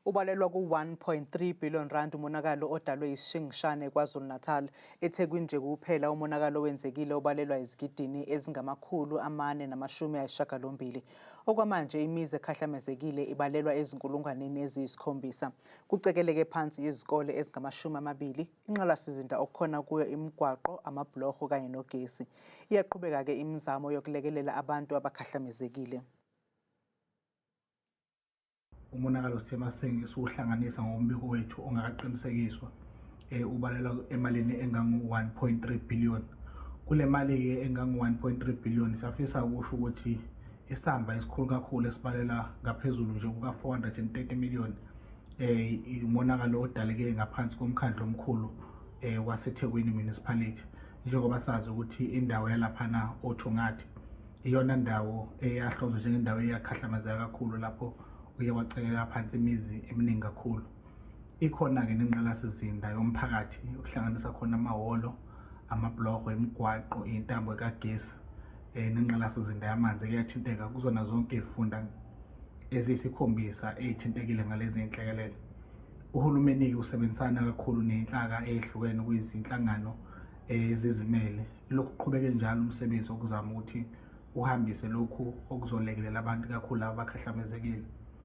Ubalelwa ku-1.3 billion rand umonakalo odalwe yisishingishane KwaZulu-Natal. EThekwini nje kuphela umonakalo owenzekile ubalelwa ezigidini ezingama-480. Okwamanje imizi ekhahlamezekile ibalelwa ezinkulungwaneni eziyisikhombisa. Kucekeleke phansi izikole ezingama-20, inqalasizinda okukhona kuyo imigwaqo, amabhuloho kanye nogesi. Iyaqhubeka-ke imizamo yokulekelela abantu abakhahlamezekile. Umonakalo sithe masiwuhlanganisa ngokombiko wethu ongakaqinisekiswa ubalelwa emalini engango-1.3 billion. Kule mali-ke engango-1.3 billion siyafisa ukusho ukuthi isamba esikhulu kakhulu esibalela ngaphezulu nje kuka-430 million umonakalo odaleke ngaphansi komkhandlu omkhulu waseThekwini Municipality. Njengoba sazi ukuthi indawo yalaphana oThongathi iyona ndawo eyahlonzwa njengendawo eyakhahlamezeka kakhulu lapho uye wacekela phansi imizi eminingi kakhulu. Ikhona-ke nengqalasizinda yomphakathi okuhlanganisa khona amahholo, amabhuloho, imigwaqo, iy'ntambo kagesi nengqalasizinda yamanzi eyathinteka kuzona zonke iy'funda eziyisikhombisa ey'thintekile ngalezi iy'nhlekelele. Uhulumeni-ke usebenzisana kakhulu ney'nhlaka ey'hlukene okuyizinhlangano ezizimele. Lokhu kuqhubeke njalo umsebenzi wokuzama ukuthi uhambise lokhu okuzolekelela abantu kakhulu laba abakhahlamezekile.